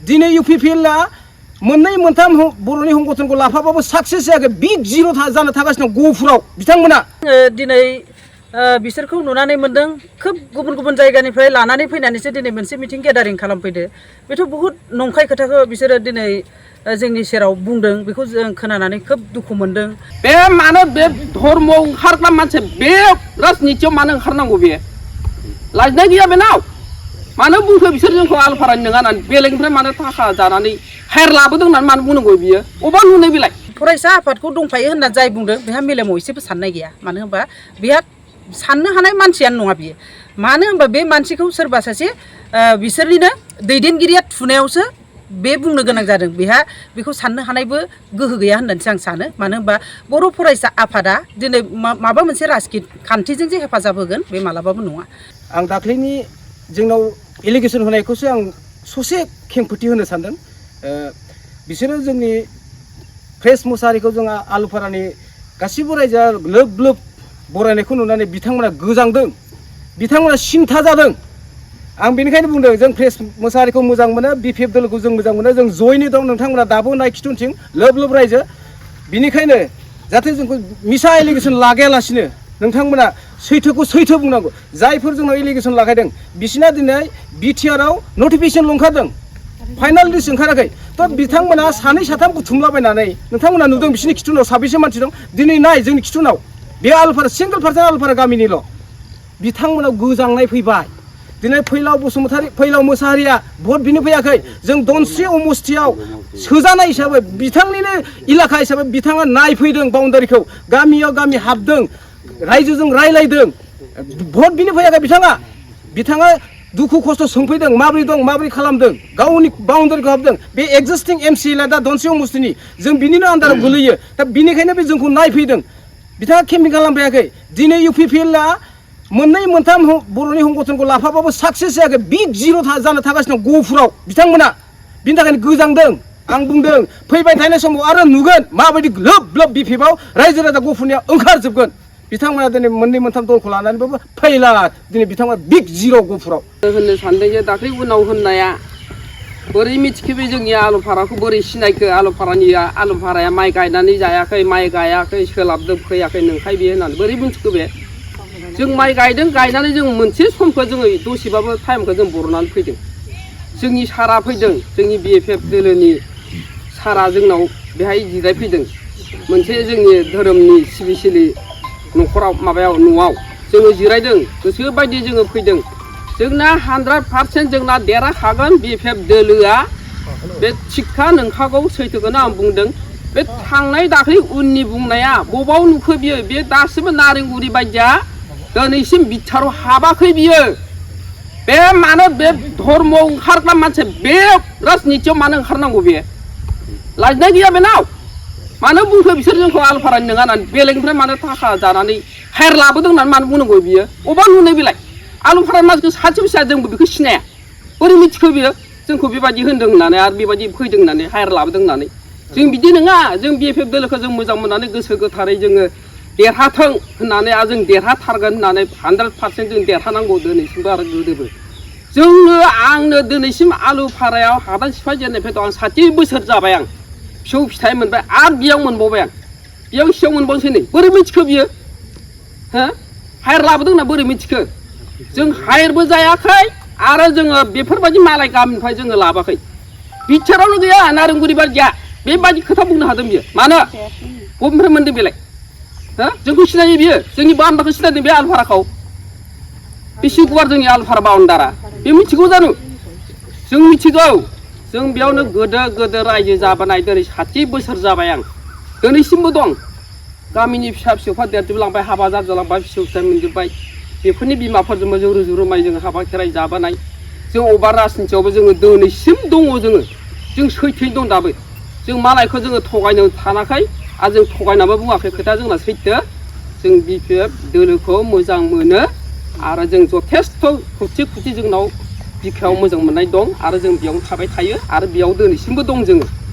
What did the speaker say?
दिनै UPPLआ मोननै मोनथाम बर'नि संगठनखौ लाफाबाबो साक्सेस जायाखै बिग जिर' जानो थागासिनो गहपुराव बिथांमोना दिनै बिसोरखौ नुनानै मोनदों खोब गुबुन गुबुन जायगानिफ्राय लानानै फैनानैसो दिनै मोनसे मिटिं गेदारिं खालामफैदो बेथ' बहुत नंखाय खोथाखौ बिसोरो दिनै जोंनि सेराव बुंदों बेखौ जों खोनानानै खोब दुखु मोनदों बे मानो बे धर्म ओंखारग्रा मानसि बे राजनितियाव मानो ओंखारनांगौ बे लाजिनाय गैया बेनाव मानो बुंखो बिसोर जोंखौ आलफारानि नङा होननानै बेलेगनिफ्राय मानो थाखा जानानै हायर लाबोदों होननानै मानो बुंनांगौ बियो अबा नुनाय बेलाय फरायसा आफादखौ दंफायो होनना जाय बुंदों बेहा मेलेमाव एसेबो साननाय गैया मानो होनबा बेहा साननो हानाय मानसियानो नङा बियो मानो होनबा बे मानसिखौ सोरबा सासे बिसोरनिनो दैदेनगिरिया थुनायावसो बे बुंनो गोनां जादों बेहा बेखौ साननो हानायबो गोहो गैया होननानैसो आं सानो मानो होनबा बर' फरायसा आफादा दिनै माबा मोनसे राजखान्थिजों जे हेफाजाब होगोन बे मालाबाबो नङा आं दाख्लैनि जोंनाव एलिगेसन होनायखौसो आं ससे खेंफोरथि होनो सानदों बिसोरो जोंनि फ्रेस मुसाहारिखौ जोंहा आलुफारानि गासिबो रायजोआ लोब लोब बरायनायखौ नुनानै बिथांमोना गोजांदों बिथांमोना सिन्था जादों आं बेनिखायनो बुंदों जों फ्रेस मुसाहारिखौ मोजां मोनो BPF दलखौ जों मोजां मोनो जों जयैनो दं नोंथांमोना दाबो नाय खिथुनथिं लोब लोब रायजो बिनिखायनो जाहाथे जोंखौ मिसा एलिगेसन लागायालासिनो नोंथांमोना सैथोखौ सैथो बुंनांगौ जायफोर जोंनाव एलिगेसन लागायदों बिसिना दिनै BTRआव नटिफिकेसन ओंखारदों फाइनाल लिस्ट ओंखाराखै थ' बिथांमोना सानै साथाम बुथुमलाबायनानै नोंथांमोना नुदों बिसिनि खिथुनाव साबेसे मानसि दं दिनै नाय जोंनि खिथुनाव बे आलुफारा सिंगल पार्सेन्ट आलुफारा गामिनिल' बिथांमोनाव गोजांनाय फैबाय दिनै फैलाव मोसाहारिया भट बिनो फैयाखै जों दनस्रि अमस्थियाव सोजानाय हिसाबै बिथांनिनो इलाका हिसाबै बिथाङा नायफैदों बाउन्डारिखौ गामियाव गामि हाबदों रायजोजों रायलायदों भट बिनो फैयाखै बिथाङा दुखु खस्थ' सोंफैदों माबोरै दं माबोरै खालामदों गावनि बाउन्डारिखौ हाबदों बे एक्जिस्टिं MCLआ दा दनस्रि अमस्थिनि जों बिनिनो आन्दाराव गोलैयो दा बिनिखायनो बे जोंखौ नायफैदों बिथाङा केम्पिं खालामफैयाखै दिनै UPPLआ मोननै मोनथाम बर'नि संगठनखौ लाफाबाबो साक्सेस जायाखै बिग जिर' जानो थागासिनो गहपुराव बिथांमोना बिनि थाखायनो गोजांदों आं बुंदों फैबाय थानाय समाव आरो नुगोन माबायदि लोब लोब BPFआव रायजो राजा गहपुरनिया ओंखारजोबगोन बिथांमोना दिनै मोननै मोनथाम दलखौ लानानैबाबो फैला दिनै बिथांमोना बिग जिर' गहपुराव होननो सानदों जे दाख्लै उनाव होननाया बोरै मिथिखोबे जोंनि आलुफाराखौ बोरै सिनायखो आलुफाराया माइ गायनानै जायाखै माइ गायाखै सोलाबदों फैयाखै नोंखाय बे होननानै बोरै मिथिखो बे जों माइ गायदों गायनानै जों मोनसे समखौ जोङो दसेबाबो टाइमखौ जों बरनानै फैदों जोंनि सारा फैदों जोंनि BFF दोलोनि सारा जोंनाव बेहाय जिरायफैदों मोनसे जोंनि धोरोमनि सिबिसिलि न'खराव न'आव जोङो जिरायदों गोसो बायदि जोङो फैदों जोंना 100% जोंना देरहाखागोन BFF दोलोआ बे थिखा नोंखागौ सैथोखौनो आं बुंदों बे थांनाय दाख्लै उननि बुंनाया बबाव नुखो बियो बे दासिमबो नारेंगुरि बायदिया दिनैसिम बिथाराव हाबाखै बियो बे मानो बे धर्म ओंखारग्रा मानसि बे राजनितियाव मानो ओंखारनांगौ बे लाजिनाय गैया बेनाव मानो बुंखो बिसोर जोंखौ आलफारानि नङा होननानै बेलेगनिफ्राय मानो थाखा जानानै हायर लाबोदों होननानै मानो बुंनांगौ बियो अबा नुनाय बेलाय आलुफारानि मानसिखौ सासे फिसा जोंबो बेखौ सिनाया बोरै मिथिखो बियो जोंखौ बेबायदि होनदों होननानै आरो बेबायदि फैदों होननानै हायर लाबोदों होननानै जों बिदि नङा जों BFF दोलोखौ जों मोजां मोननानै गोसो गोथारै जोङो देरहाथों होननानै आरो जों देरहाथारगोन होननानै 100% जों देरहानांगौ दिनैसिमबो आरो गोदोबो आंनो दिनैसिम आलुफारायाव हादान सिफाय जेननायनिफ्राय दं आं 60 बोसोर जाबाय आं फिसौ फिथाइ मोनबाय आरो बियाव मोनबावबाय आं बियाव सियाव मोनबावनोसै नै बोरै मिथिखो बियो हो हायर लाबोदों होनना बोरै मिथिखो जों हायरबो जायाखै आरो जोङो बेफोरबायदि मालाय गामिनिफ्राय जोङो लाबाखै बिथोरावनो गैया नारेंगुरि बायदिया बेबायदि खोथा बुंनो हादों बियो मानो बबेनिफ्राय मोनदों बेलाय हो जोंखौ सिनायो बियो जोंनि बाउन्डारखौ सिनायदों बे आलुफाराखौ बेसे गुवार जोंनि आलुफारा बाउन्डारा बे मिथिगौ जानो जों मिथिगौ जों बेयावनो गोदो रायजो जाबोनाय दिनै 60 बोसोर जाबाय आं दिनैसिमबो दं गामिनि फिसा फिसौफ्रा देरजोबलांबाय हाबा जाजोबलांबाय फिसौ फिथाइ मोनजोब्बाय बेफोरनि बिमाफोरजोंबो जों रुजुरुमाय जों हाबा खेराइ जाबोनाय जों अबा राजनितियावबो जोङो दिनैसिम दङ जों सैथोयै दं दाबो जों मालायखौ जोङो थगायनो थानाखै आरो जों थगायनाबो बुङाखै खोथा जोंना सैथो जों BFF दोलोखौ मोजां मोनो आरो जों जथेस्थ' खुथि जोंनाव बिखायाव मोजां मोननाय दं आरो जों बेयावनो थाबाय थायो आरो बेयाव दिनैसिमबो दं जोङो